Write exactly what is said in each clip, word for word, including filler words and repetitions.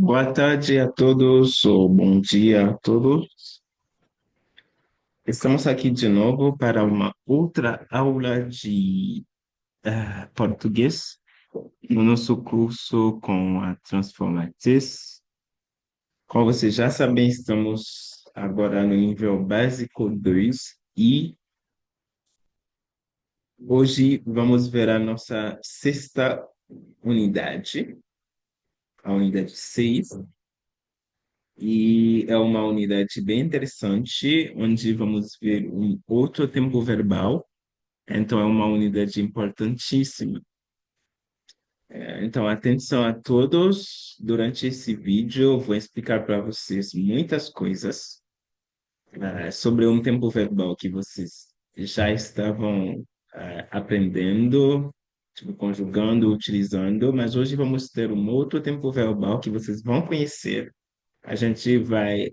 Boa tarde a todos, ou bom dia a todos. Estamos aqui de novo para uma outra aula de eh, português no nosso curso com a Transformatis. Como vocês já sabem, estamos agora no nível básico dois e hoje vamos ver a nossa sexta unidade, a unidade seis, e é uma unidade bem interessante, onde vamos ver um outro tempo verbal. Então, é uma unidade importantíssima. É, então, atenção a todos. Durante esse vídeo, eu vou explicar para vocês muitas coisas, é, sobre um tempo verbal que vocês já estavam, é, aprendendo, tipo, conjugando, utilizando, mas hoje vamos ter um outro tempo verbal que vocês vão conhecer. A gente vai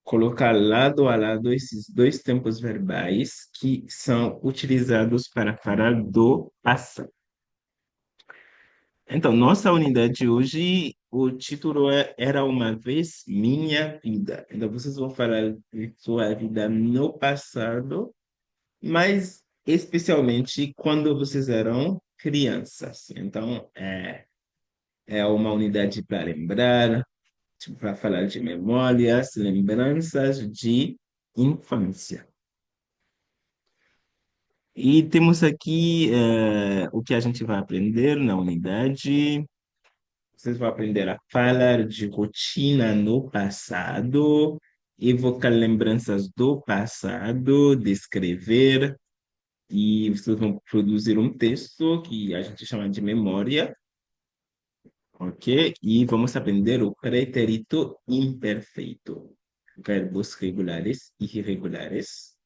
colocar lado a lado esses dois tempos verbais que são utilizados para falar do passado. Então, nossa unidade hoje, o título é Era uma vez minha vida. Então, vocês vão falar de sua vida no passado, mas especialmente quando vocês eram crianças. Então, é, é uma unidade para lembrar, tipo, para falar de memórias, lembranças de infância. E temos aqui eh, o que a gente vai aprender na unidade. Vocês vão aprender a falar de rotina no passado, evocar lembranças do passado, descrever, e vocês vão produzir um texto que a gente chama de memória, ok? E vamos aprender o pretérito imperfeito, verbos regulares e irregulares.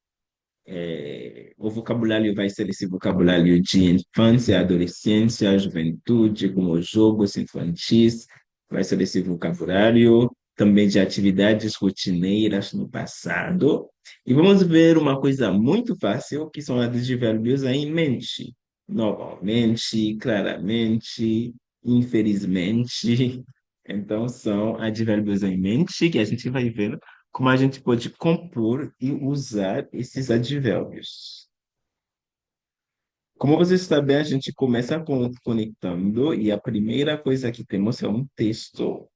É, o vocabulário vai ser esse vocabulário de infância, adolescência, juventude, como jogos infantis, vai ser esse vocabulário, também de atividades rotineiras no passado. E vamos ver uma coisa muito fácil, que são advérbios em mente. Normalmente, claramente, infelizmente. Então, são advérbios em mente que a gente vai ver como a gente pode compor e usar esses advérbios. Como vocês sabem, a gente começa com, conectando e a primeira coisa que temos é um texto.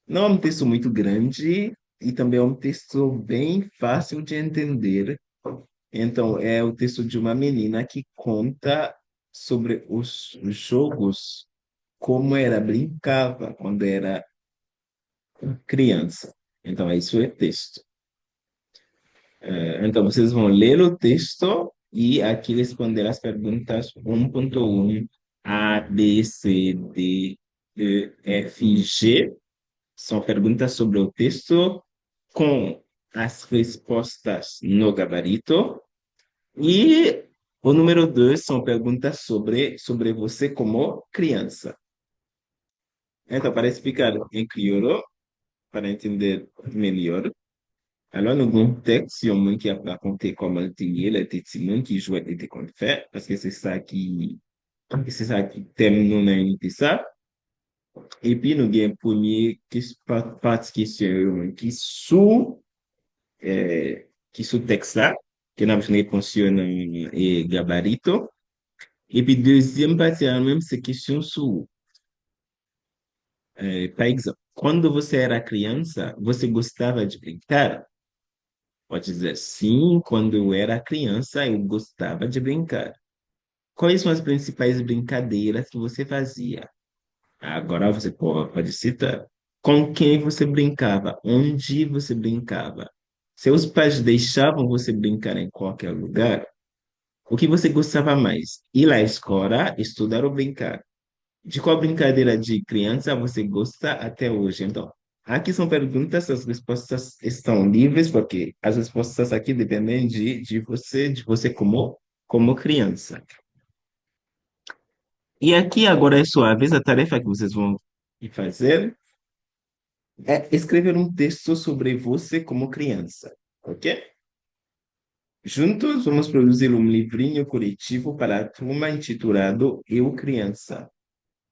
Não é um texto muito grande e também é um texto bem fácil de entender. Então, é o texto de uma menina que conta sobre os jogos, como ela brincava quando era criança. Então, isso é texto. Eh, então, vocês vão ler o texto e aqui responder as perguntas um ponto um, A, B, C, D, E, F, G. São perguntas sobre o texto com as respostas no gabarito. E o número dois são perguntas sobre, sobre você como criança. Então, para explicar em crioulo, para entender melhor, alò nou gen yon tèks, yon moun ki ap rakonte kòman l te ye lè l te timoun, ki jwèt li te konn fè, paske se sa ki, se sa ki tèm nou nan inite sa. Epi nou gen premye kes-, pa-, pati kesyon yo, ki sou, eh, ki sou tèks la, ke n ap jwenn repons yo nan, eh, gabarito. Epi dezyèm pati a menm, se kesyon sou, eh, pa egzanp, quando você era criança, você gostava de brincar? Pode dizer, sim, quando eu era criança, eu gostava de brincar. Quais são as principais brincadeiras que você fazia? Agora você po-, pode citar. Com quem você brincava? Onde você brincava? Seus pais deixavam você brincar em qualquer lugar? O que você gostava mais? Ir à escola, estudar ou brincar? De qual brincadeira de criança você gosta até hoje? Então, aqui são perguntas, as respostas estão livres, porque as respostas aqui dependem de, de você, de você como, como criança. E aqui agora é sua vez, a tarefa que vocês vão fazer é escrever um texto sobre você como criança, ok? Juntos, vamos produzir um livrinho coletivo para a turma intitulado Eu Criança.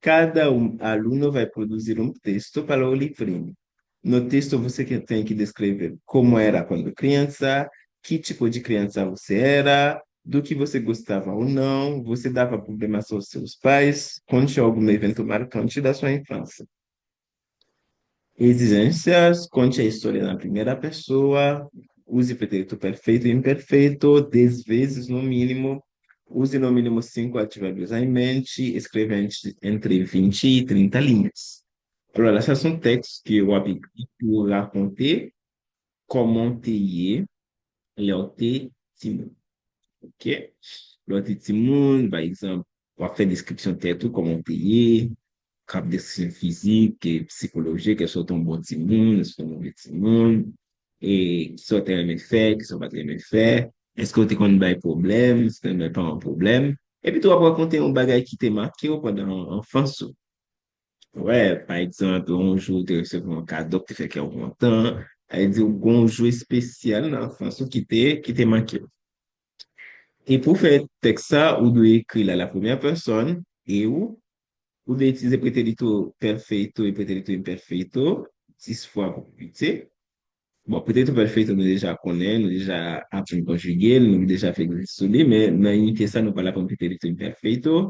Cada um aluno vai produzir um texto para o livrinho. No texto você que tem que descrever como era quando criança, que tipo de criança você era, do que você gostava ou não, você dava problemas aos seus pais, conte algum evento marcante da sua infância. Exigências, conte a história na primeira pessoa, use pretérito perfeito e imperfeito, dez vezes no mínimo, use no mínimo cinco advérbios em mente, escreva entre, entre vinte e trinta linhas. Alò la, sa se yon tèks ke w ap ekri pou rakonte kòman w te ye lè w te timoun. Ok? Lè w te timoun, pa egzanp, w ap fè deskripsyon tèt ou, kòman w te ye, k ap deskripsyon fizik, e sikolojik, èske w te yon bon timoun, èske w te yon move timoun, e kisa w te renmen fè, kisa w pa t renmen fè, èske w te konn bay pwoblèm, èske w te renmen pa yon pwoblèm. Epi tou, w ap rakonte yon bagay ki te make w pandan anfans ou. Wè, pa egzanp, yon jou ou te resevwa yon kado ki te fè kè w kontan, sa vle di w gen yon jou espesyal nan anfans ou ki te, ki te make w. E pou fè tèks sa, ou dwe ekri l a la premyè pèsòn, e ou, ou dwe itilize pretérito perfeito e pretérito imperfeito dis fwa pou piti. Bon, pretérito perfeito nou deja konnen, nou deja aprann konjige l, nou deja fè egzèsis sou li, men nan inite sa, nou pral aprann pretérito imperfeito.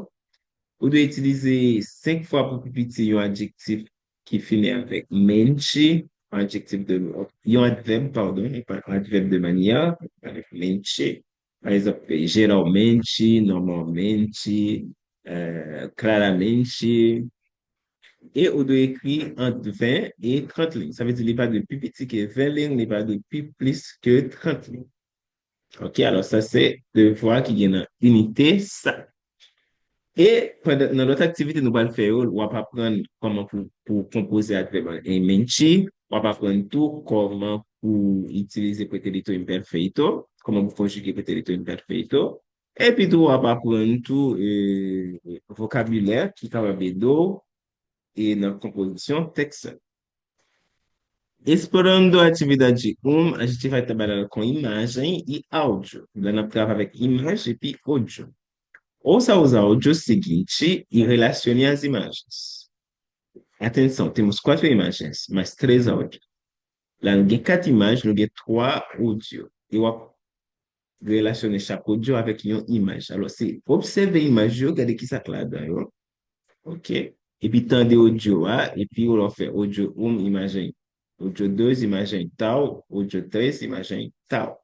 Ou dwe itilize senk fwa pou pi piti yon adjektif ki fini avèk mente, yon adjektif de, yon advèb, padon, yon advèb de manyè, avèk mente. Pa egzanp, geralmente, normalmente, eh, claramente. E ou dwe ekri ant ven e trant liy. Sa vle di li pa dwe pi piti ke ven liy, li pa dwe pi plis ke trant liy. Ok, alò sa se devwa ki gen nan inite sa. E pandan, nan lòt aktivite nou pral fè yo, w ap aprann kòman pou, pou konpoze advèb an mente, w ap aprann tou kòman pou itilize pretérito imperfeito, kòman pou konjige pretérito imperfeito, epi tou w ap aprann tou, eh, vokabilè ki kapab ede w e nan konpozisyon tèks la. Explorando a atividade um, a gente vai trabalhar com imagem e áudio. La n ap travay avèk imaj epi odyo. Ouça os áudios seguintes e relacione as imagens. Atenção, temos quatro imagens, mais três áudios. La nou gen kat imaj, nou gen twa odyo. E w ap relasyone chak odyo avèk yon imaj. Alò, se obsève imaj yo, gade ki sa k ladan yo. Ok? Epi tande odyo a, epi w fè odyo um, imajen. Odyo dois, imajen tal. Odyo três, imajen tal.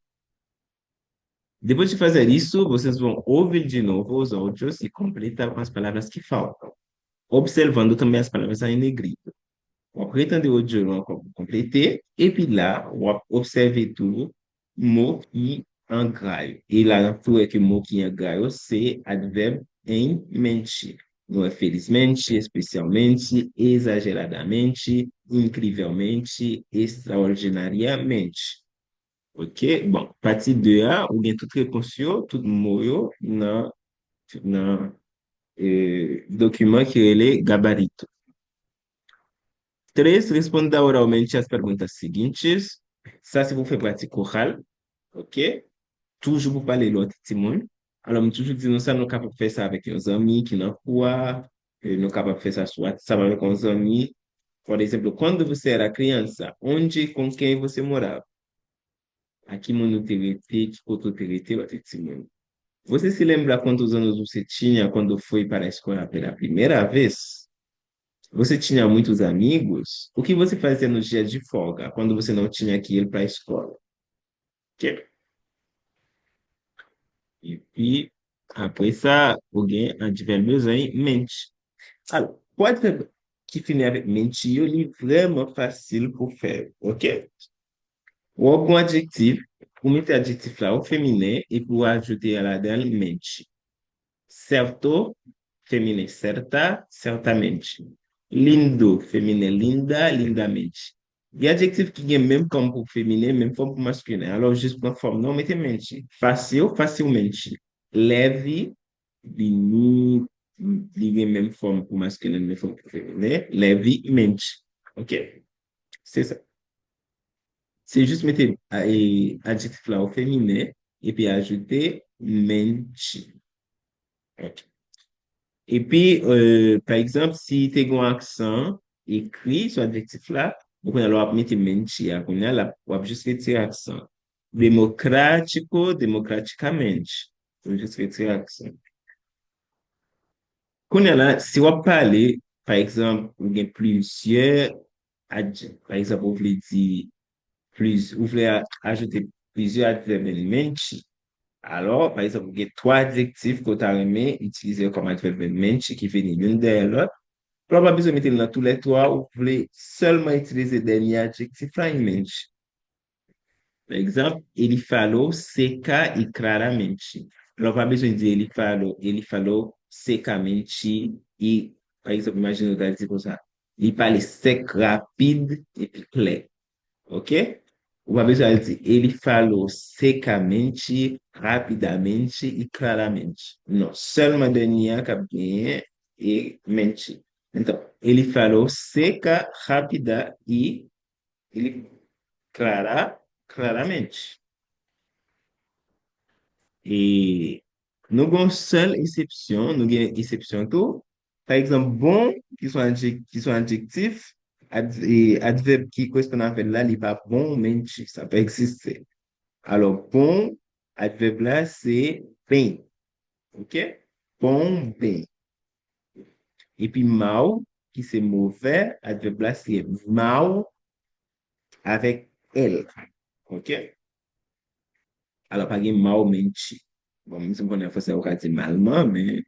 Depois de fazer isso, vocês vão ouvir de novo os áudios e completar com as palavras que faltam. Observando também as palavras em negrito. W ap retande odyo yo ankò pou konplete, epi la, w ap obsève tou mo ki an gra yo. E la, n ap tou wè ke mo ki an gra yo se advèb em mente. Nou wè felizmente, especialmente, exageradamente, incrivelmente, extraordinariamente. Ok, bon, pati de a, ou gen tout repons yo, tout mo yo nan, nan, eh, dokiman ki rele Gabarito. Três, responda oralmente às perguntas seguintes. Sa se pou fè pratik oral. Ok? Toujou pou pale lè w te timoun. Alò, m toujou di nou sa, nou kapab fè sa avèk yon zanmi ki nan kou a, eh, nou kapab fè sa sou WhatsApp avèk yon zanmi. Por exemplo, quando você era criança, onde e com quem você morava? A ki moun ou te rete, ki kote ou te rete lè w te timoun? Você se lembra quantos anos você tinha quando foi para a escola pela primeira vez? Você tinha muitos amigos? O que você fazia nos dias de folga, quando você não tinha que ir para a escola? Ok? Epi, apre sa, ou gen advèb yo an mente. Alò, pou advèb ki fini avèk mente yo, li vrèman fasil pou fè, ok? W ap pran adjektif, ou mete adjektif la o feminen, epi w ajoute ladan l mente. Certo, feminen, certa, certamente. Lindo, feminen, linda, lindamente. Gen adjektif ki gen menm fòm pou feminen, menm fòm pou maskilen. Alò, jis pran fòm nan, w mete mente. Fasil, facilmente. Leve, li ni, li gen menm fòm pou maskilen, menm fòm pou feminen. Levemente. Ok? Se sa. Se jis mete, e, adjektif la o feminen, epi ajoute mente. Ok. Epi, euh, pa egzanp, si te gen yon aksan ekri sou adjektif la, bon, kounye a la w ap mete menchi a, kounye a la w ap jis retire aksan. Democrático, democraticamente. W ap jis retire aksan. Kounye a la, si w ap pale, pa egzanp, ou gen plizyè adjè-, pa egzanp, ou vle di pliz-, ou vle a-, ajoute plizyè advèb en menchi. Alò, pa egzanp, ou gen twa adjektif ke w ta renmen itilize kòm advèb en menchi ki vini youn dèyè lòt. Alò, w pa bezwen mete l nan toulètwa, ou vle sèlman itilize dènye adjektif la, en menchi. Pa egzanp, ele falou seca e claramente. Alò, w pa bezwen di ele falou, ele falou secamente e, pa egzanp, imajine w ta di konsa, li pale sèk, rapid, epi klè. Ok? Ou pa bezwen al di ele falou secamente, rapidamente e claramente. Non, sèlman dènye a k ap genyen e menchi. Entonces, ele falou seca, rápida e ele clara, claramente. E nou gen yon sèl eksepsyon, nou gen eksepsyon tou. Pa egzanp, bon, ki se yon adjek-, ki se yon adjektif, ad-, e advèb ki koresponn avè l la, li pa bon, menchi, sa pa egziste. Alò, bon, advèb la, se bem. Ok? Bom, bem. Epi mau, ki se move, advèb la se mau avèk L. Ok? Alò, pa gen mau menchi. Bon, menm si m konnen an fransè ou ka di malman, men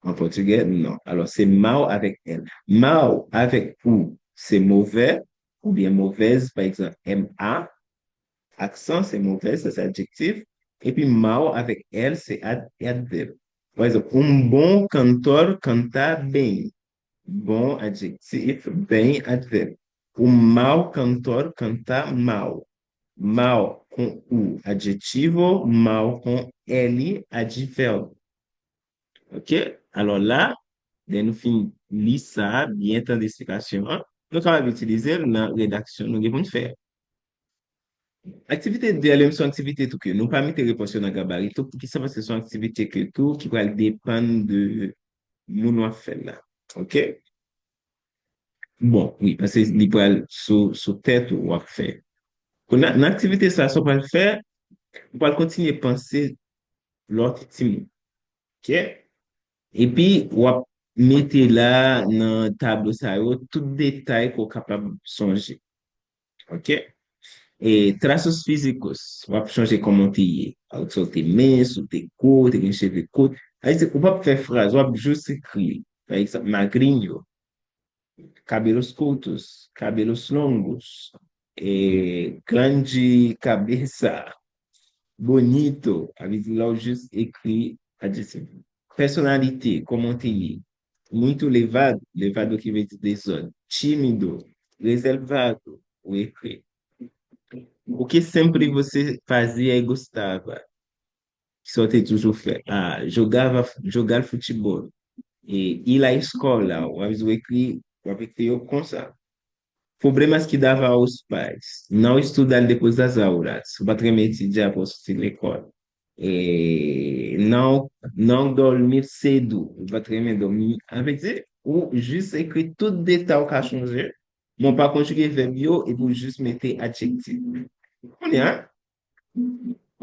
an pòtigè, non. Alò, se mau avèk L. Mau avèk ou, se move, oubyen movèz, pa egzanp, M A, aksan, se move, sa se adjektif. Epi mau avèk L, se ad-, advèb. Pa egzanp, um bom cantor canta bem. Bom, adjektif, bem, advèb. Um mau cantor canta mal. Mal com o adjetivo, mal com L advérbio. Ok? Alò la, lè nou fin li sa, byen tande esplikasyon an, nou kapab itilize l nan redaksyon nou gen pou n fè. Aktivite de a, li menm se yon aktivite tou ke nou pa mete repons yo nan gabari tou. Poukisa? Paske se yon aktivite ke tou ki pral depann de moun w ap fè l la. Ok? Bon, wi, paske li pral sou, sou tèt ou w ap fè. Kounye a, nan aktivite sa, sa w pral fè, ou pral kontinye panse lè w te timoun. Ok? Epi, w ap mete la nan tablo sa yo, tout detay ke w kapab sonje. Ok? E traços físicos, w ap chonje kòman w te ye. Alò, si w te mens, ou te gwo, ou te gen cheve kout. Sa vle di, ou p ap fè fraz, w ap jis ekri. Pa egzanp, magrinho, cabelos curtos, cabelos longos, e grande cabeça, bonito, sa vle di lè w jis ekri adjektif. Personalite, kòman w te ye. Muito levado, levado ki vle di dezòd. Tímido, reservado, ou ekri. O que sempre você fazia e gostava. Sa w te toujou fè. Ah, jogava, jogar futebol. E ir à escola, w ap ekri, w ap ekri yo konsa. Problemas que dava aos pais. Não estudar depois das aulas. Ou pa t renmen etidye apre w soti lekòl. E não, não dormir cedo. Ou pa t renmen dòmi. Sa vle di, ou jis ekri tout detay ou ka chonje, men w pa konjige vèb yo, epi w jis mete adjektif. Kounye a,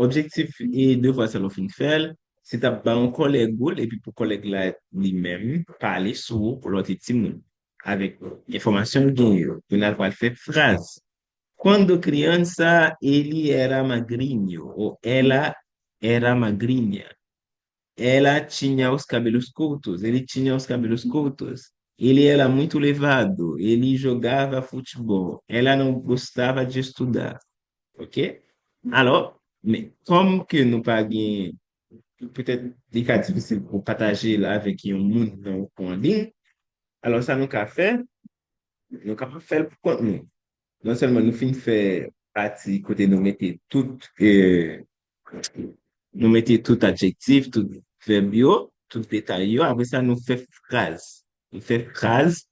objektif e devwa sa lè w fin fè l, se t ap ba yon kòlèg ou l, epi pou kòlèg la li menm pale sou ou lè w te timoun, avèk enfòmasyon l gen yo. Kounye a l pral fè fraz. Quando criança, ele era magrinho, ou ela era magrinha. Ela tinha os cabelos curtos, ele tinha os cabelos curtos. Ele era muito levado, ele jogava futebol. Ela não gostava de estudar. Ok? Alò, men, kòm ke nou pa gen, petèt, li ka difisil pou pataje l avèk yon moun nan yon kou an liy, alò, sa nou ka fè, nou kapab fè l pou kont nou. Non sèlman nou fin fè pati kote nou mete tout, e, nou mete tout adjektif, tout vèb yo, tout detay yo, apre sa nou fè fraz. Nou fè fraz,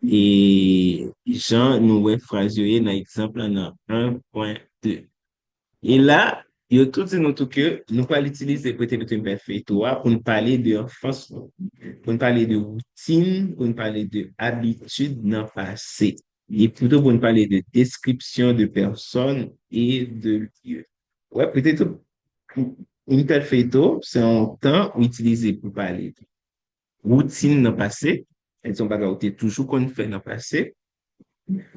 e jan nou wè fraz yo ye nan egzanp la nan en pwen de. E la, yo tou di nou tou ke nou pral itilize preterito imperfeito a pou n pale de anfans nou, pou n pale de woutin, pou n pale de abitid nan pase. E pito pou n pale de description de personne et de lieu. Wè, preterito imperfeito, se yon tan ou itilize pou pale de woutin nan pase, se yon bagay ou te toujou konn fè nan pase,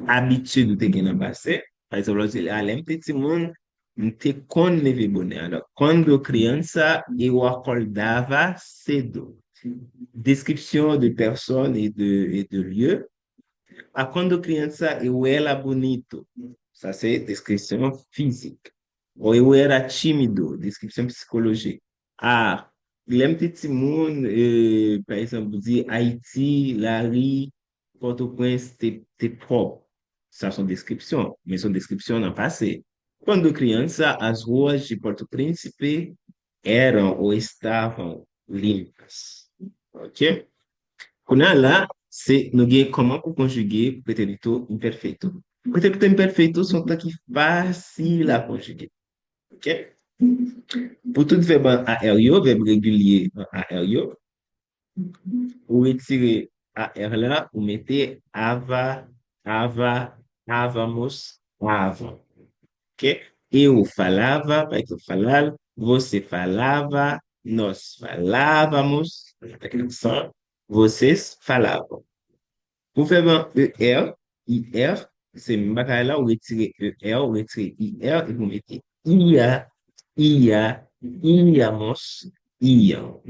abitid ou te gen nan pase. Pa egzanp, lè w di, a, lè m te timoun, m te konn leve bonè. Alò, quando criança eu acordava cedo. Description de personne et de, et de lieu. A, quando criança eu era bonito. Sa se description fizik. Ou eu era tímido, description psikolojik. A, lè m te timoun, e, pa egzanp, ou di Ayiti, lari, Pòtoprens te, te pwòp. Sa se yon description, men se yon description nan pase. Quando criança, as ruas de Porto Príncipe eram ou estavam limpas. Ok? Kounye a la, se nou gen kòman pou konjige preterito imperfeito. Preterito imperfeito se yon tan ki fasil a konjige. Ok? Pou tout vèb an A R yo, vèb regilye an A R yo, ou retire A R la, ou mete ava, ava, avamos, avam. Ok? Eu falava, pa egzanp, falal, você falava, nós falávamos, avèk aksan, vocês falavam. Pou fè ban E R, I R, se menm bagay la, ou retire E R, ou retire I R, epi ou mete ia, ia, íamos, iam.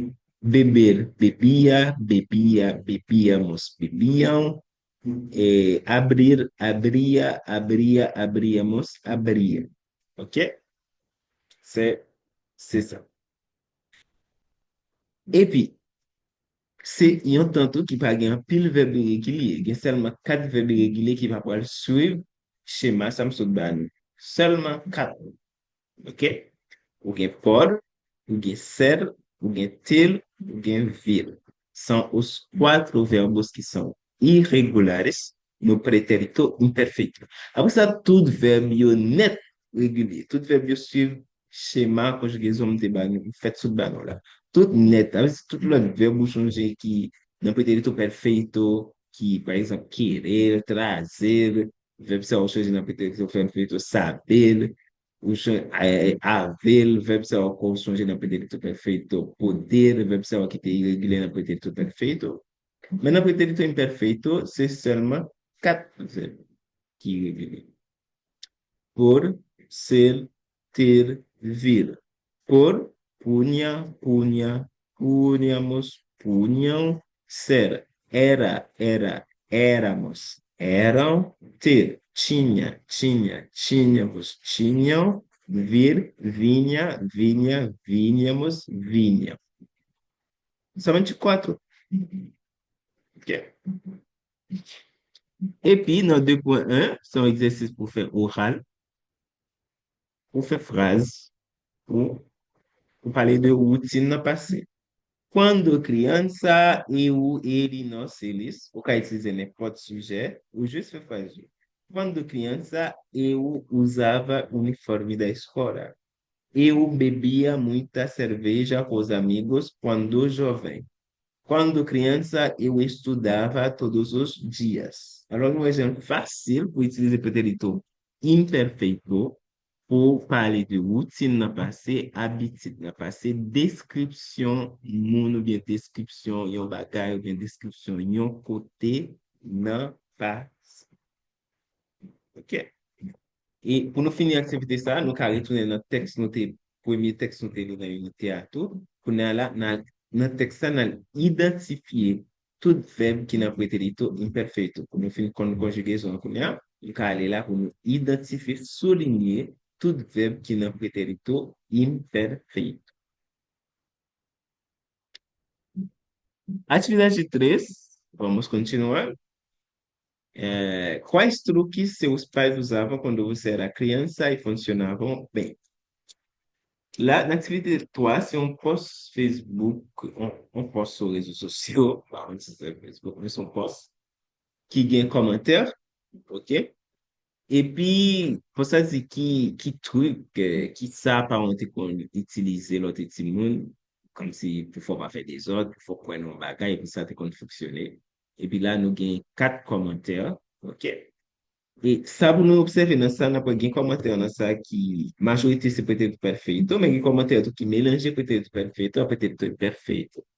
Beber, bebia, bebia, bebíamos, bebiam. E, abrir, abria, abria, abríamos, abriam. Ok? Se, se sa. Epi, se yon tan tou ki pa gen anpil vèb iregilye. Gen sèlman kat vèb iregilye ki pa pral swiv chema sa m sot ba nou. Sèlman kat. Ok? Ou gen por, ou gen ser, ou gen ter, ou gen vir. São os quatro verbos que são irregulares no pretérito imperfeito. Apre sa, tout vèb yo nèt regilye. Tout vèb yo swiv chema konjigezon m te ba nou, m fèt sot ba nou la. Tout nèt, sa vle di tout lòt vèb ou sonje ki nan pretérito perfeito, ki, pa egzanp, querer, trazer, vèb sa ou sonje nan pretérito perfeito, saber, ou sonje, eh, haver, vèb sa ou sonje nan pretérito perfeito, poder, vèb sa ki te iregilye nan pretérito perfeito. Men nan pretérito imperfeito, se sèlman kat vèb ki iregilye. Por, ser, ter, vir. Por, punha, punha, punhamos, punham, ser, era, era, éramos, eram, ter, tinha, tinha, tínhamos, tinham, vir, vinha, vinha, vínhamos, vinham. Somente quatro. Ok. Epi, nan de pwen en, se yon egzèsis pou fè oral, pou fè fraz, pou, pou pale de woutin nan pase. Quando criança, eu, ele, nós, eles, ou ka itilize nenpòt sijè, ou jis fè fraz yo. Quando criança, eu usava uniforme da escola. Eu bebia muita cerveja com os amigos quando jovem. Quando criança, eu estudava todos os dias. Alò, nou wè jan l fasil pou itilize pretérito imperfeito pou pale de woutin nan pase, abitid nan pase, deskripsyon moun oubyen deskripsyon yon bagay oubyen deskripsyon yon kote nan pase. Ok. E pou nou fini aktivite sa, nou ka retounen nan tèks nou te, premye tèks nou te li nan inite a tou. Kounye a la, nan, nan tèks la, n al idantifye tout vèb ki nan pretérito imperfeito. Pou nou fin konn konjigezon an kounye a, nou ka ale la pou nou idantifye, soulinye tout vèb ki nan pretérito imperfeito. Atividade três, vamos continuar. É, quais truques seus pais usavam quando você era criança e funcionavam bem? La, nan aktivite twa, se yon pòs Facebook, yon, yon pòs sou rezo sosyo, pa konn si se Facebook, men se yon pòs ki gen kòmantè, ok? Epi, pou sa di ki, ki trik, eh, ki sa paran w te konn itilize lè w te timoun, kòmsi pou fè w pa fè dezòd, pou fè w kwè nan yon bagay, epi sa te konn fonksyone. Epi la, nou gen kat kòmantè, ok? E sa pou nou obsève nan sa, n ap wè gen kòmantè nan sa ki, majorite se Preterito pral fè feyton, men gen kòmantè tou ki melanje Preterito pral fè feyton, Preterito pral fè feyton.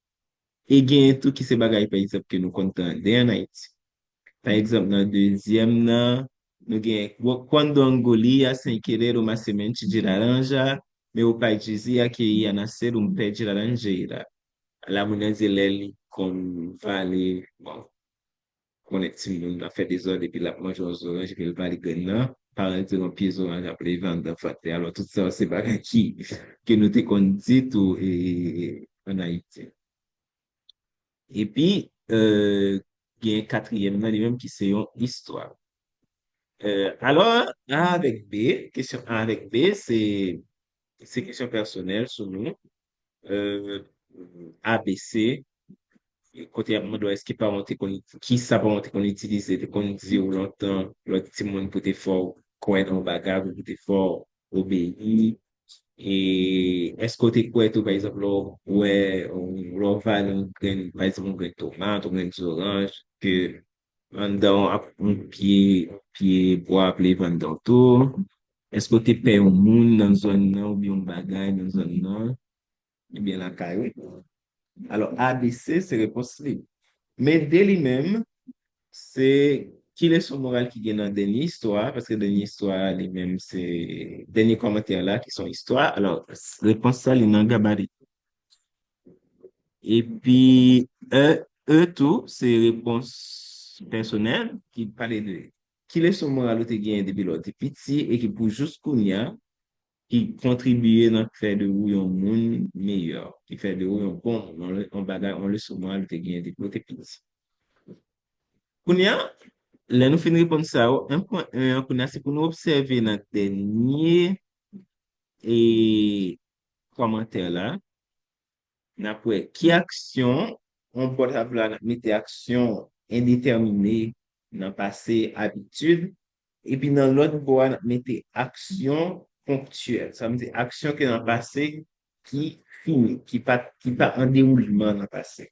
E gen tou ki se bagay, pa egzanp, ke nou konn tande ann Ayiti. Pa egzanp, nan dezyèm nan, nou gen: "Cuando engulía se querer más semente de naranja, meu pai dizia que ia nascer um pé de laranjeira." La moun nan di lè li konn vale, bon, konnen timoun ap fè dezòd epi l ap manje yon zoranj epi l vale grenn nan, paran l di yon pye zoranj ap leve anndan vant li. Alò, tout sa se bagay ki, ke nou te konn di tou, e, ann Ayiti. Epi, euh, gen katriyèm nan li menm ki se yon istwa. Euh, alò, A avèk B, kesyon A avèk B, se, se kesyon pèsonèl sou nou. Euh, A B C, kote y ap mande w èske paran w te konn, ki sa paran w te konn itilize, te konn di w lontan, lè w ti timoun, pou te fè w kwè nan yon bagay, pou te fè w obeyi. E èske w te kwè tou, pa egzanp, lè w wè, lè w vale yon grenn, pa egzanp, yon grenn tomat, yon grenn zoranj, ke anndan w ap, yon pye, yon pye bwa ap leve anndan w tou? Èske w te pè yon moun nan zòn nan oubyen yon bagay nan zòn nan? Ebyen, lakay ou. Alò, A B C se repons li. Men D li menm, se ki leson moral ki gen nan dènye istwa a, paske dènye istwa a li menm se dènye kòmantè la ki se yon istwa. Alò, repons sa li nan gabari. Epi E, E tou, se repons pèsonèl ki pale de ki leson moral ou te genyen depi lè w te piti e ki pou jous kounye a, ki kontribiye nan fè de ou yon moun meyè, ki fè de ou yon bon moun, yon, yon bagay, yon leson moral ou te genyen depi w te piti. Kounye a, lè nou fin reponn sa yo, en pwen en an, kounye a se pou nou obsève nan dènye, e, kòmantè la, n ap wè ki aksyon, yon bò tab la, n ap mete aksyon endetèmine nan pase, abitid, epi nan lòt bò a, n ap mete aksyon ponktyèl. Sa vle di aksyon ke nan pase ki fini, ki pa, ki pa an dewoulman nan pase.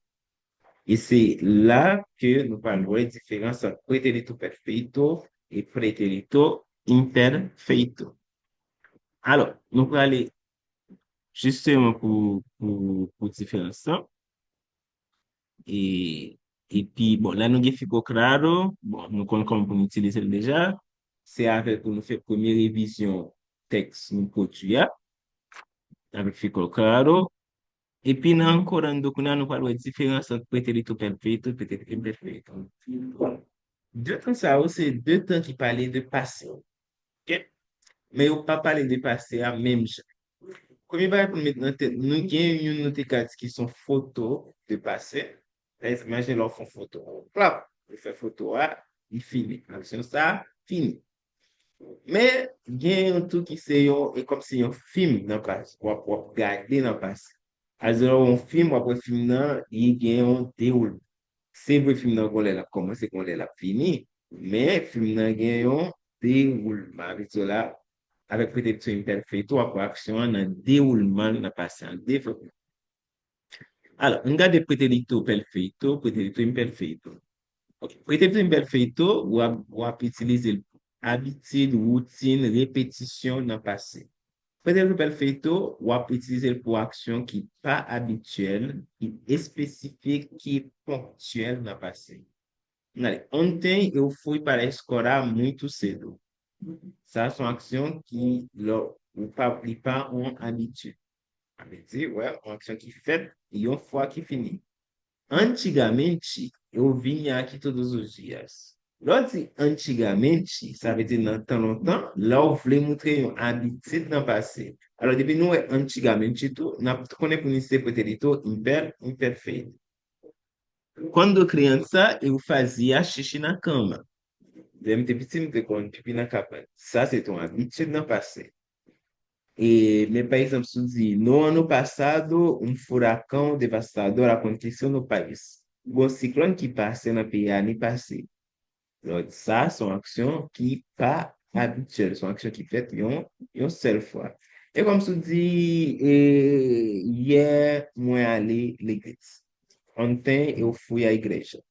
E se la ke nou pral wè diferans ant preterito perfeito e preterito imperfeito. Alò, nou prale jisteman pou, pou, pou diferans lan. E, epi, bon, la nou gen fico claro, bon, nou konn kòman pou nou itilize l deja. Se avè l pou nou fè premye revizyon tèks nou pwodui a, avèk fico claro. Epi nan ankò, nan dokiman, nou pral wè diferans ant preterito perfeito e preterito imperfeito. De tan sa yo, se de tan ki pale de pase. Ok? Men yo pa pale de pase a menm jan. Premye bagay pou nou met nan tèt, nou gen youn nou te ka di ki se yon foto de pase. Imajine lè w fè yon foto. Plap! Ou fè foto a, li fini. Aksyon sa a, fini. Men, gen yon tou ki se yon, e kòmsi yon fim nan pase. W ap, w ap gade nan pase. Alò, yon fim, w ap wè fim nan, li gen yon dewoulman. Se vre, fim nan gon lè l ap kòmanse, gon lè l ap fini, men fim nan gen yon dewoulman. Avèk sa la, avèk preterito imperfeito, w ap wè aksyon an nan dewoulman l nan pase an, devlopman. Alò, n gade preterito perfeito, preterito imperfeito. Ok, preterito imperfeito, w ap, w ap itilize l pou abitid, woutin, repetisyon nan pase. Preterito perfeito, w ap itilize l pou aksyon ki pa abityèl, ki espesifik, ki ponktyèl nan pase. N ale, ontem eu fui para a escola muito cedo. Sa se yon aksyon ki, lè, ou pa, li pa yon abitid. Sa vle di, wè, yon aksyon ki fèt yon fwa ki fini. Antigamente, eu vinha aqui todos os dias. Lè w di antigamente, sa vle di nan tan lontan, lè w vle montre yon abitid nan pase. Alò, depi nou wè antigamente tou, n ap konnen pou nou se preterito imper, imperfeito. Quando criança, eu fazia xixi na cama. Lè m te piti, m te konn pipi nan kabann. Sa se te yon abitid nan pase. E, men pa egzanp, si w di, no ano passado, um furacão devastador aconteceu no país. Gon siklòn ki pase nan peyi a, li pase. Donk, sa, se yon aksyon ki pa abityèl, se yon aksyon ki fèt yon, yon sèl fwa. E kòm si w di, e, yè mwen ale legliz. Ontem eu fui à igreja.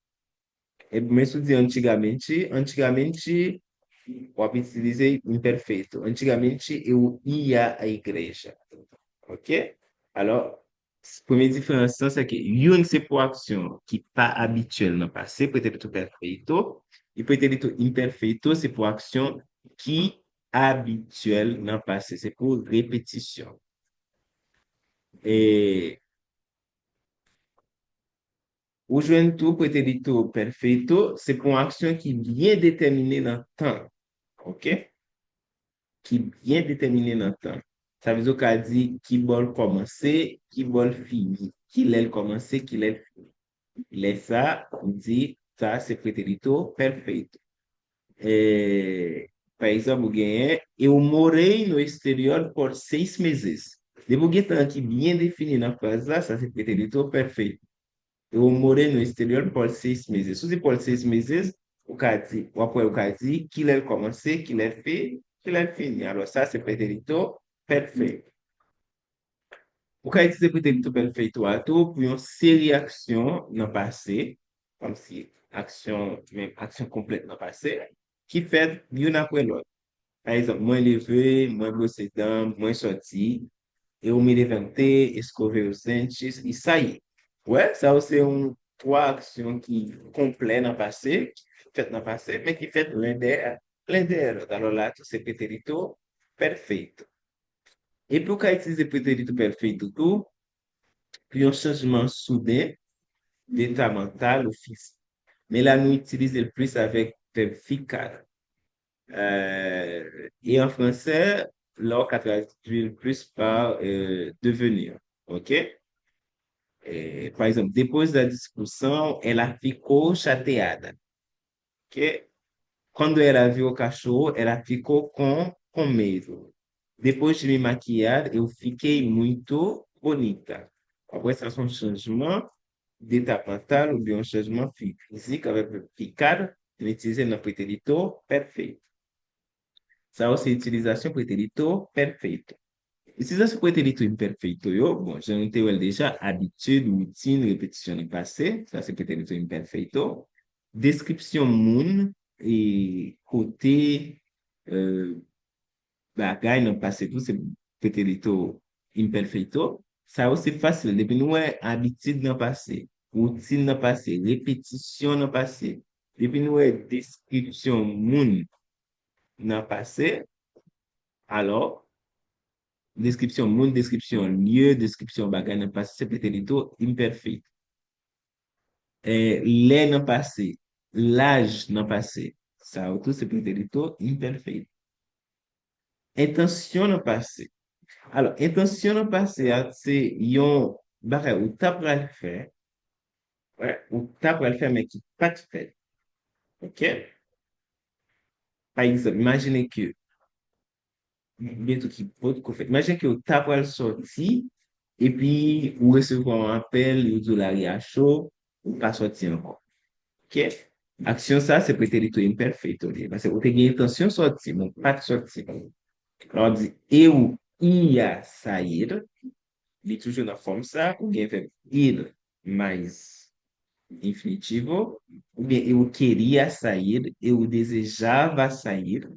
E, men si w di antigamente, antigamente, w ap itilize imperfeito. Antigamente eu ia à igreja. Ok? Alò, premye diferans lan, se ke youn se pou aksyon ki pa abityèl nan pase, pretérito perfeito, e pretérito imperfeito se pou aksyon ki abityèl nan pase, se pou repetisyon. E ou jwenn tou pretérito perfeito, se pou yon aksyon ki byen detèmine nan tan. Ok? Ki byen detèmine nan tan. Sa vle di w ka di ki bò l kòmanse, ki bò l fini, ki lè l kòmanse, ki lè l fini. Lè sa, ou di, sa se pretérito perfeito. E, pa egzanp, ou genyen, eu morei no exterior por seis meses. Depi w gen tan ki byen defini nan fraz la, sa se pretérito perfeito. Eu morei no exterior por seis meses. Si w di por seis meses, ou ka di, w ap wè, ou ka di ki lè l kòmanse, ki lè l fi-, ki lè l fini. Alò, sa se pretérito perfeito. Ou ka itilize pretérito perfeito a tou pou yon seri aksyon nan pase, kòmsi aksyon, men aksyon konplèt nan pase, ki fèt youn apre lòt. Pa egzanp, mwen leve, mwen bwose dan, mwen sòti, eu me levantei, escovei os dentes, e saí. Wè, sa yo se yon twa aksyon ki konplè nan pase, ki fèt nan pase, men ki fèt len dèyè, len dèyè lòt. Alò la tou, se pretérito perfeito. Epi ou ka itilize pretérito perfeito tou pou yon chanjman souden deta mantal ou fizik. Men la, nou itilize l plis avèk vèb ficar. Euh, e an fransè, la ou ka tradui l plis pa, euh, devenir. Ok? E, pa egzanp, depois da discussão, ela ficou chateada. Ok? Quando ela viu o cachorro, ela ficou com, com medo. Depois de me maquiar, eu fiquei muito bonita. Apre sa, se yon chanjman deta mantal oubyen yon chanjman fi-, fizik avèk vèb ficar, nou itilize nan pretérito perfeito. Sa yo se itilizasyon pretérito perfeito. Itilizasyon pretérito imperfeito yo, bon, jan nou te wè l deja, abitid, woutin, repetisyon nan pase, sa se pretérito imperfeito. Deskripsyon moun, e kote, e, bagay nan pase tou, se pretérito imperfeito. Sa yo se fasil. Depi nou wè abitid nan pase, woutin nan pase, repetisyon nan pase, depi nou wè deskripsyon moun nan pase, alò, deskripsyon moun, deskripsyon lye, deskripsyon bagay nan pase, se pretérito imperfeito. E, lè nan pase, laj nan pase, sa yo tou se pretérito imperfeito. Entansyon nan pase. Alò, entansyon nan pase a, se yon bagay ou ta pral fè, wè, ou ta pral fè, men ki pa t fèt. Ok? Pa egzanp, imajine ke, byen tou ki potko fèt. Imajine ke ou ta pral sòti, epi ou resevwa yon apèl, yo di w lari a cho, ou pa sòti ankò. Ok? Aksyon sa, se pretérito imperfeito li ye. Paske ou te gen entansyon sòti, men ou pa t sòti. Lè w di, eu ia sair, li toujou nan fòm sa, ou gen vèb ir mais infinitivo, oubyen eu queria sair, eu desejava sair,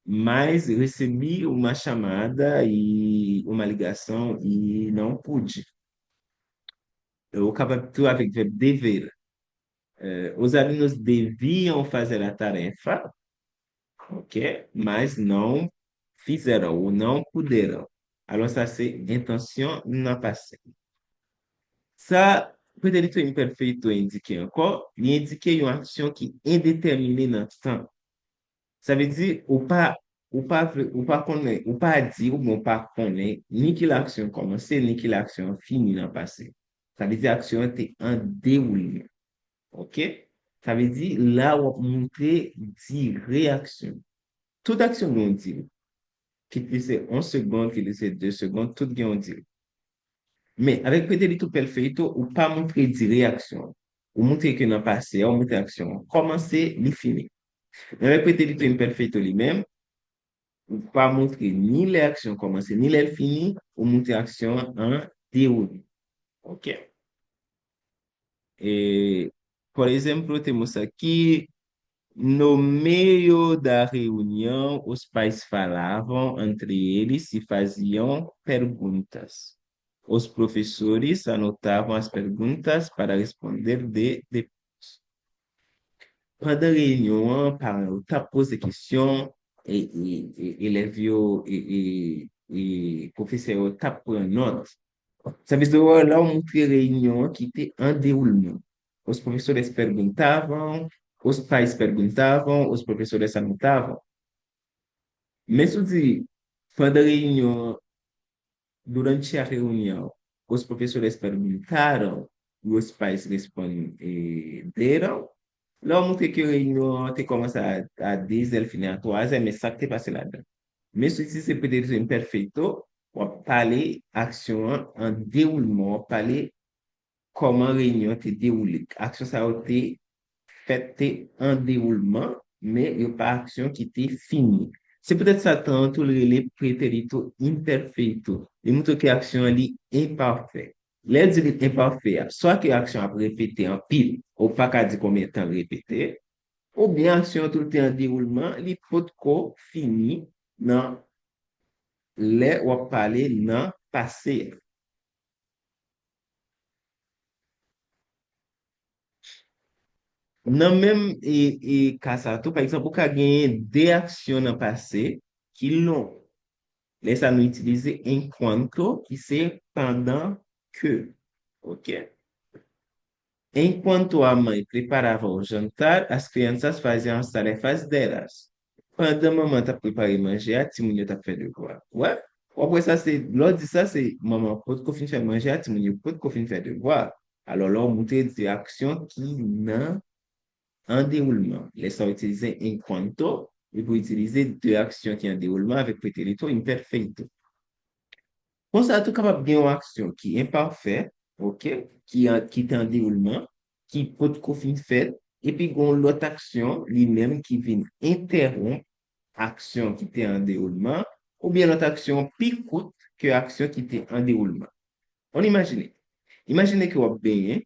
mas recebi uma chamada e uma ligação e não pude. Ou kapab tou avèk vèb dever. Eh, os alunos deviam fazer a tarefa, ok? Mas não fizeram ou não puderam. Alò, sa se entansyon nan pase. Sa pretérito imperfeito endike ankò, li endike yon aksyon ki endetèmine nan tan. Sa vle di, ou pa, ou pa vle, ou pa konnen, ou pa di, oubyen ou pa konnen, ni ki lè aksyon an kòmanse, ni ki lè aksyon an fini nan pase. Sa vle di, aksyon an te an dewoulman. Ok? Sa vle di, la w ap montre dire aksyon. Tout aksyon gen yon dire. Kit li se yon segonn, kit li se de segonn, tout gen yon dire. Men, avèk pretérito perfeito, ou pa montre dire aksyon an. Ou montre ke nan pase a, ou montre aksyon an kòmanse, li fini. Men avèk preterito imperfeito li menm, ou pa montre ni lè aksyon an kòmanse, ni lè l fini, ou montre aksyon an an dewoulman. Ok. E, por exemplo, temos aqui: no meio da reunião, os pais falavam entre eles e faziam perguntas. Os professores anotavam as perguntas para responder de depois. Pandan reyinyon an, paran yo t ap poze kesyon, e, e, e elèv yo, e, e, e pwofesè yo t ap pran nòt. Sa vle di, la w montre reyinyon an ki te an dewoulman. Os professores perguntavam, os pais perguntavam, os professores anotavam. Men si w di, pandan reyinyon an, durante a reunião, os professores perguntaram e os pais responderam, la w montre ke reyinyon an te kòmanse a, a de zè, l fini a twa zè, men sa k te pase ladan. Men si w itilize preterito imperfeito, w ap pale aksyon an an dewoulman, w ap pale kòman reyinyon an te dewoule. Aksyon sa yo te fèt, te an dewoulman, men yo pa aksyon ki te fini. Se poutèt sa tan an tou l rele preterito imperfeito. Li montre ke aksyon an li enpafè. Lè l di li enpafè a, swa ke aksyon ap repete anpil, ou pa ka di konbyen tan l repete, oubyen aksyon an tou l te an dewoulman, li potko fini nan lè w ap pale nan pase a. Nan menm e, e ka sa tou, pa egzanp, ou ka genyen de aksyon nan pase ki lon. Lè sa nou itilize enquanto, ki se pandan ke. Ok? Enquanto a mãe preparava o jantar, as crianças faziam as tarefas delas. Pandan manman t ap prepare manje a, timoun yo t ap fè devwa. Wè? W ap wè sa se, lè w di sa, se manman an potko fin fè manje a, timoun yo potko fin fè devwa. Alò, la w montre de aksyon ki nan an dewoulman. Lè sa w itilize enquanto, epi w itilize de aksyon ki an dewoulman avèk preterito imperfeito. Konsa tou kapab gen yon aksyon ki enpafè, ok, ki an, ki te an dewoulman, ki potko fin fèt, epi gen yon lòt aksyon, li menm ki vin entèwonp aksyon ki te an dewoulman, oubyen lòt aksyon pi kout ke aksyon ki te an dewoulman. Ann imajine. Imajine ke w ap benyen,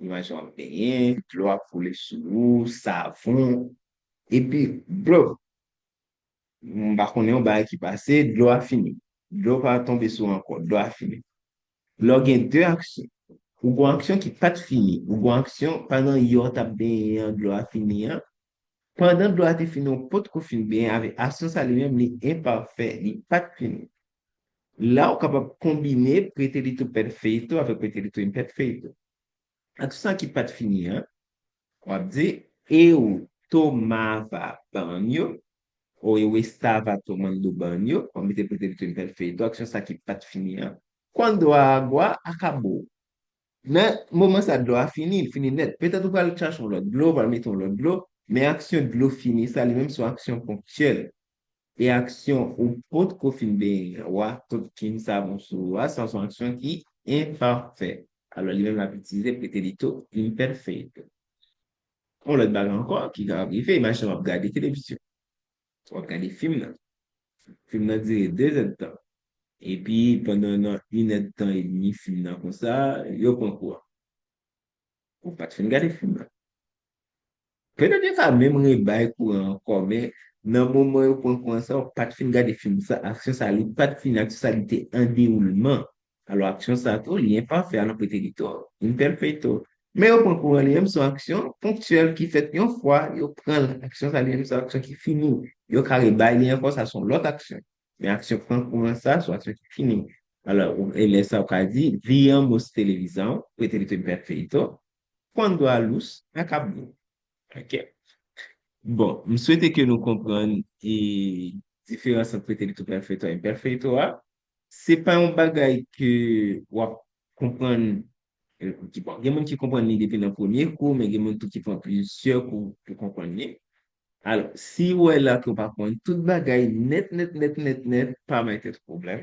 imajine w ap benyen, dlo ap koule sou ou, savon, epi, blo, m pa konnen yon bagay ki pase, dlo a fini. Dlo pa tonbe sou ou ankò, dlo a fini. Lè w gen de aksyon, ou gon aksyon ki pa t fini, ou gon aksyon pandan yè w t ap benyen an, dlo a fini an. Pandan dlo a te fini, ou potko fin benyen, avèk aksyon sa li menm, li enpafè, li pa t fini. La, ou kapab konbine preterito perfeito avèk preterito imperfeito. Aksyon sa ki pa t fini an, w ap di, eu tomava banho, ou eu estava tomando banho, w ap mete preterito imperfeito, aksyon sa ki pa t fini an. Quando a água acabou. Nan moman sa, dlo a fini, l fini nèt. Petèt ou pral chache yon lòt dlo, ou pral mete yon lòt dlo, men aksyon dlo fini sa, li menm se yon aksyon ponktyèl. E aksyon ou potko fin benyen an, w a tonkin savon sou ou a, sa se yon aksyon ki enpafè. Alò, li menm l ap itilize preterito imperfeito. Yon lòt bagay ankò ki ka rive, imajine w ap gade televizyon. W ap gade fim nan. Fim nan dire de zèdtan. Epi, pandan nan inèdtan edmi fim nan konsa, yo pran kouran. Ou pa t fin gade fim nan. Petèt yo ka menm rebay kouran ankò, men nan moman yo pran kouran sa, ou pa t fin gade fim sa, aksyon sa, li pa t fini, aksyon sa, li te an dewoulman. Alò, aksyon sa tou, li enpafè, alò, preterito imperfeito. Men yo pran kouran li menm, se yon aksyon ponktyèl ki fèt yon fwa, yo pran l. Aksyon sa li menm, se yon aksyon ki fini. Yo ka rebay li ankò, sa se yon lòt aksyon. Men aksyon pran kouran sa, se yon aksyon ki fini. Alò, ou, e lè sa ou ka di, víamos televisão, preterito imperfeito, quando a luz acabou. Ok. Bon, m swete ke nou konprann e diferans ant preterito perfeito e imperfeito a. Se pa yon bagay ke w ap konprann, e, ki, bon, gen moun ki konprann li depi nan premye kou, men gen moun tou ki pran plizyè kou pou konprann li. Alò, si w wè la ke w pa konprann tout bagay nèt, nèt, nèt, nèt, nèt, pa mete tèt ou pwoblèm.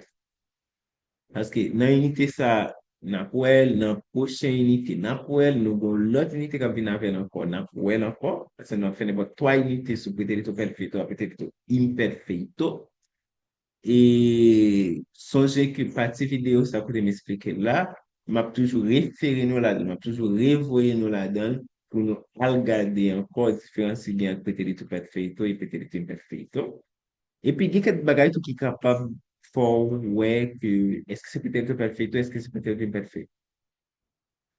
Paske nan inite sa, N ap wè l nan pwochen inite. N ap wè l, nou gen yon lòt inite k ap vin avè l ankò. N ap wè l ankò, paske nou ap fè nenpòt twa inite sou preterito perfeito ak preterito imperfeito. E sonje ke pati videyo sa kote m esplike l la, m ap toujou refere nou ladan l, m ap toujou revoye nou ladan l pou nou al gade ankò diferans ki gen ant preterito perfeito e preterito imperfeito. Epi gen kèk bagay tou ki kapab fè w wè ke èske se preterito perfeito, èske se preterito imperfeito.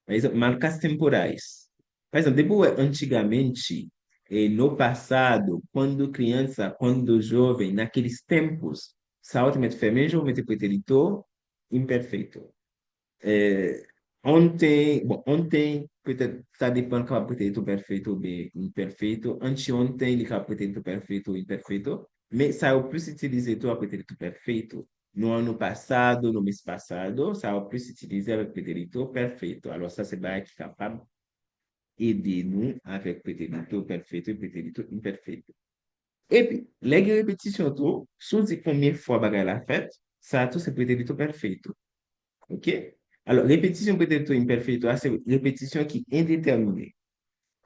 Pa egzanp, marcas temporais. Pa egzanp, depi w wè antigamente, e no passado, quando criança, quando jovem, naqueles tempos, sa yo te mèt fèmen je, ou mete preterito imperfeito. Eh, ontem, bon, ontem, petèt, sa depann, kapab preterito perfeito oubyen imperfeito. Anteontem, li kapab preterito perfeito ou imperfeito. Men sa yo plis itilize tou a preterito perfeito. No ano passado, no mês passado, sa yo plis itilize avèk preterito perfeito. Alò, sa se bagay ki kapab ede nou avèk preterito perfeito e preterito imperfeito. Epi, lè gen repetisyon tou, si w di konbyen fwa bagay la fèt, sa a tou se preterito perfeito. Oke? Alò, repetisyon preterito imperfeito a, se repetisyon ki endetèmine.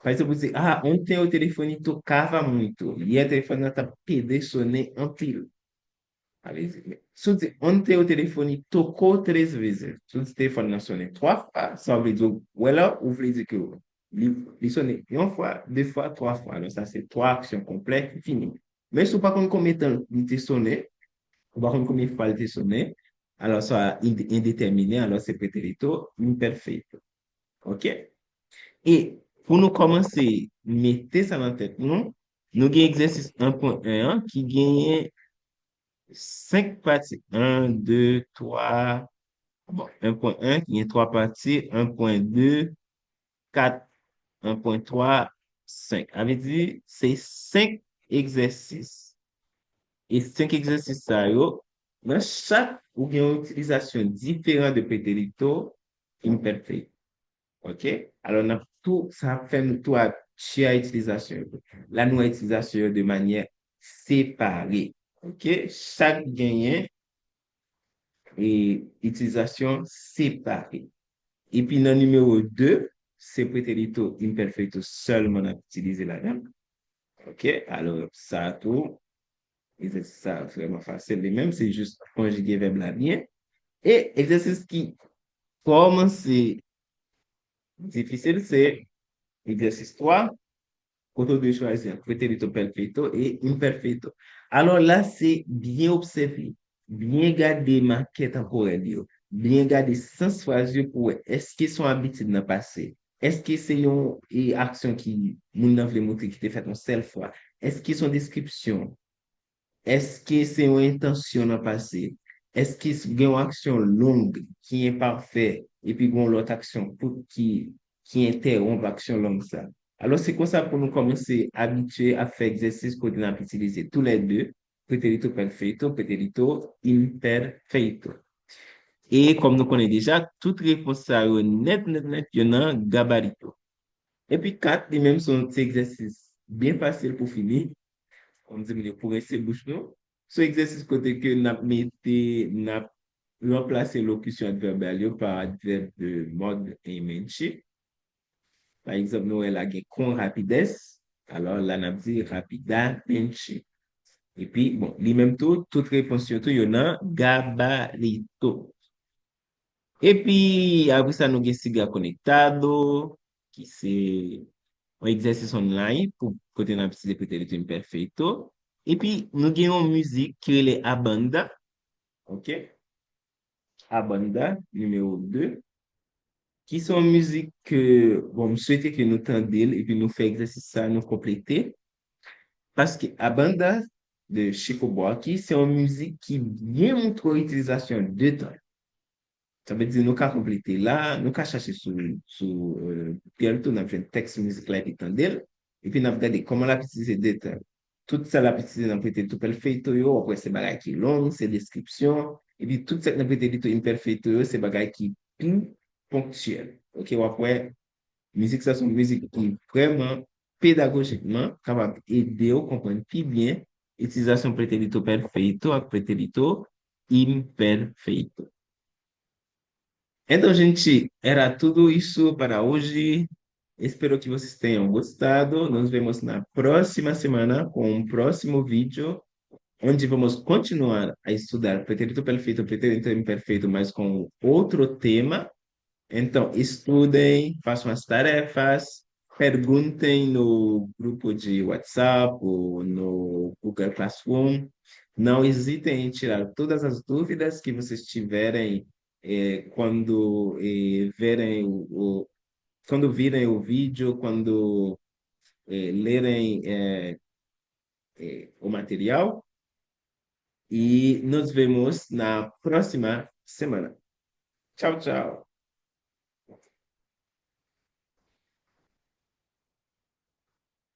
Pa egzanp, ou di, ah, ontem o telefone tocava muito. Yè telefòn nan t ap pede sonnen anpil. Sa vle di, si w di, ontem o telefone tocou três vezes. Si w di telefòn nan sonnen twa fwa, sa vle di, w wè la, ou vle di ke li, li sonnen yon fwa, de fwa, twa fwa. Alò, sa se twa aksyon konplè ki fini. Men si w pa konn konbyen tan li te sonnen, ou pa konn konbyen fwa li te sonnen, alò sa endetèmine, alò se preterito imperfeito. Oke? E pou nou kòmanse mete sa nan tèt nou, nou gen egzèsis en pwen en an ki genyen senk pati. En, de, twa, bon, en pwen en ki gen twa pati, en pwen de, kat, en pwen twa, senk. Sa vle di, se senk egzèsis. E senk egzèsis sa yo, nan chak, ou gen yon itilizasyon diferan de preterito imperfeito. Oke? Alò, n ap tou, sa ap fè nou tou atye a itilizasyon yo. La, nou wè itilizasyon yo de manyè separe. Oke? Chak genyen e itilizasyon separe. Epi nan nimewo de, se preterito imperfeito sèlman n ap itilize ladan l. Oke? Alò, sa tou, egzèsis sa vrèman fasil li menm, se jis konjige vèb la byen. E egzèsis ki kòmanse difisil, se egzèsis twa, kote w dwe chwazi ant preterito perfeito e imperfeito. Alò la, se byen obsève, byen gade makè tanporèl yo, byen gade sans fraz yo pou wè èske se yon abitid nan pase, èske se yon, e, aksyon ki moun nan vle montre ki te fèt yon sèl fwa, èske se yon deskripsyon, èske se yon entansyon nan pase, èske s-, gen yon aksyon long ki enpafè, epi gen yon lòt aksyon kout ki, ki entèwonp aksyon long sa. Alò, se konsa pou nou kòmanse abitye ap fè egzèsis kote n ap itilize toulède, preterito perfeito, preterito imperfeito. E kòm nou konnen deja, tout repons sa yo nèt, nèt, nèt, yo nan gabarito. Epi kat, li menm se yon ti egzèsis byen fasil pou fini. Kòm di moun yo, pou rense bouch nou. Se yon egzèsis kote ke n ap mete, n ap ranplase lokisyon advèbyal yo pa advèb de mòd mente. Pa egzanp, nou wè la gen com rapidez, alò la n ap di rapidamente. Epi, bon, li menm tou, tout repons yo tou, yo nan gabarito. Epi, apre sa, nou gen siga conectado, ki se yon egzèsis online pou kote n ap itilize preterito imperfeito. Epi, nou gen yon mizik ki rele A Banda. Oke? A Banda, nimewo de. Ki se yon mizik ke, bon, m swete ke nou tande l epi nou fè egzèsis sa, nou konplete. Paske A Banda de Chico Buarque, se yon mizik ki byen montre w itilizasyon de tan. Sa vle di nou ka konplete la, nou ka chache sou, sou, euh, Google tou, n ap jwenn tèks mizik la epi tande l, epi n ap gade kòman l ap itilize de tan. Tout sa l ap itilize nan preterito perfeito yo, w ap wè se bagay ki long, se deskripsyon, epi tout sa k nan preterito imperfeito yo, se bagay ki pi ponktyèl. Oke, w ap wè mizik sa se yon mizik ki vrèman pedagojikman kapab ede w konprann pi byen itilizasyon preterito perfeito ak preterito imperfeito. Então, gente, era tudo isso para hoje. Espero que vocês tenham gostado. Nos vemos na próxima semana com um próximo vídeo, onde vamos continuar a estudar pretérito perfeito, pretérito imperfeito, mas com outro tema. Então, estudem, façam as tarefas, perguntem no grupo de WhatsApp ou no Google Classroom. Não hesitem em tirar todas as dúvidas que vocês tiverem eh, quando eh, verem o, o- quando virem o vídeo, quando eh, lerem eh, eh, o material. E nos vemos na próxima semana. Tchau, tchau.